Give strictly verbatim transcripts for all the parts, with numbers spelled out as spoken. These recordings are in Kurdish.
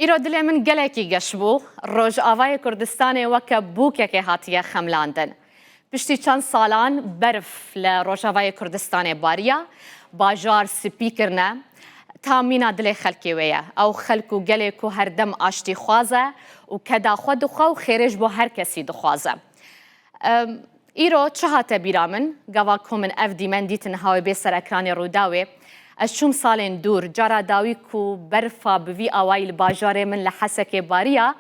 Îro dilê min gelekî geş bû. Rojavayê Kurdistanê weke bûkekê hatiye xemlandin. Piştî çend salan berf li Rojavayê Kurdistanê bariya, bajar spî kirine. Tam mîna dilê xelkê wê ye. Ew xelk û gelê ku her dem aştîxwaz e û keda xwe dixwe û xêrê ji bo her kesî dixwaze. Em, Îro çi hate bîra min? Gava ku min ev dîmen dîtin hawê bê ser ekranê Rûdawê, ez çûm salên dûr, cara dawî ku berfa bi vî awayî li bajarê min li Hesekê bariya,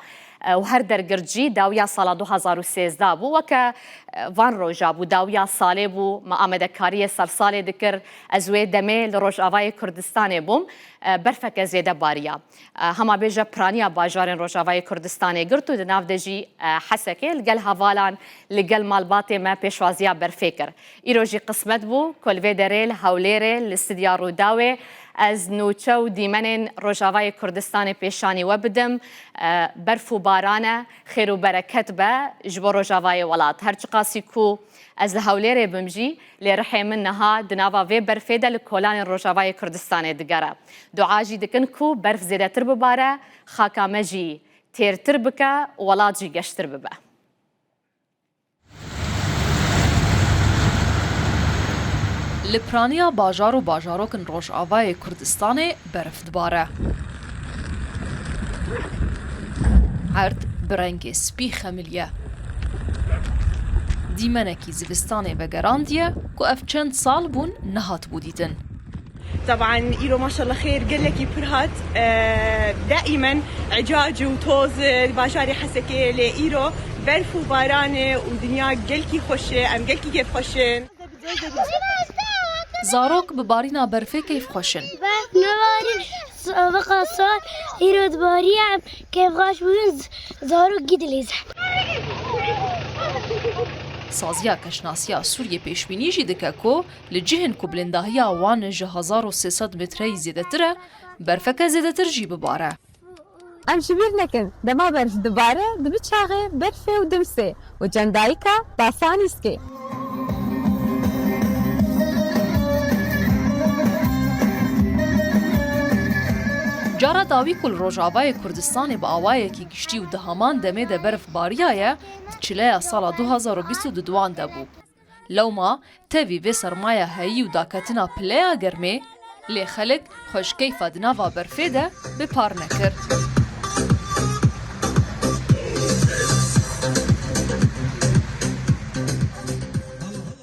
e, û her dergird jî dawiya sala du hazar û sêzdeh bû. Weke, e, van roja bû, dawiya salê bû, me amadekariyê sersalê dikir, ez wê demê li Rojavayê Kurdistanê bûm, e, berfeke zêde bariya. E, hema bêje piraniya bajarên Rojavayê Kurdistanê girt û di nav de jî, e, Hesekê li gel hevalan, li gel malbatê me pêşwaziya berfê kir. Îro jî qismet bû ku li vê derê li Hewlêrê, li Stûdya Rûdawê, ez nûçe û dîmenên Rojavayê Kurdistanê pêşanî we bidim. E, berf û baran e, xêr û bereket be ji bo Rojavayê welat. Her çiqasî ku ez li Hewlêrê bim jî, lê rihê min niha di nava vê berfê de li kolanên Rojavayê Kurdistanê digere. Dua jî dikin ku berf zêdetir bibare, xaka me jî têrtir bike û welat jî geştir bibe. Li piraniya bajar û bajarokên Rojavayê Kurdistanê berf dibare. Erd bi rengê spî xemiliye. Dîmenekî zivistanê vegerandiye ku ev çend sal bûn nehatibû dîtin. Teban îro maşallah xêr gelekî pir hat. Ee, daimen ecac û toz, e, bajarê Hesekê lê îro berf û baranê û dinya gelkî xweş e, em gelkî kêfxweş in. Zarok bi barîna berfê keyfxweş in. Berf nebarî, sabiqa sal îro dibarî, em kêfxweş bûn, z-, zarok gî dilîzin. Saziya Keşnasiya Sûriyê pêşbînî jî dike ku li cihên ku bilindahiya wan ji hezar û sê sed metreyî zêdetir e, berfeke zêdetir jî bibare. Em ji bîr nekin, dema berf dibare, dibe çaxê berfê û dimsê û çend dayika dasa nîskê. Cara dawî ku li Rojavayê Kurdistanê bi awayekî giştî û di heman demê de berf bariyaye, di çileya sala du hazar û bîst û duduan de bû. Lewma tevî vê sermaya heyî û daketina pileya germê, lê xelk xwe ji keyfa di nava berfê de bi par nekir.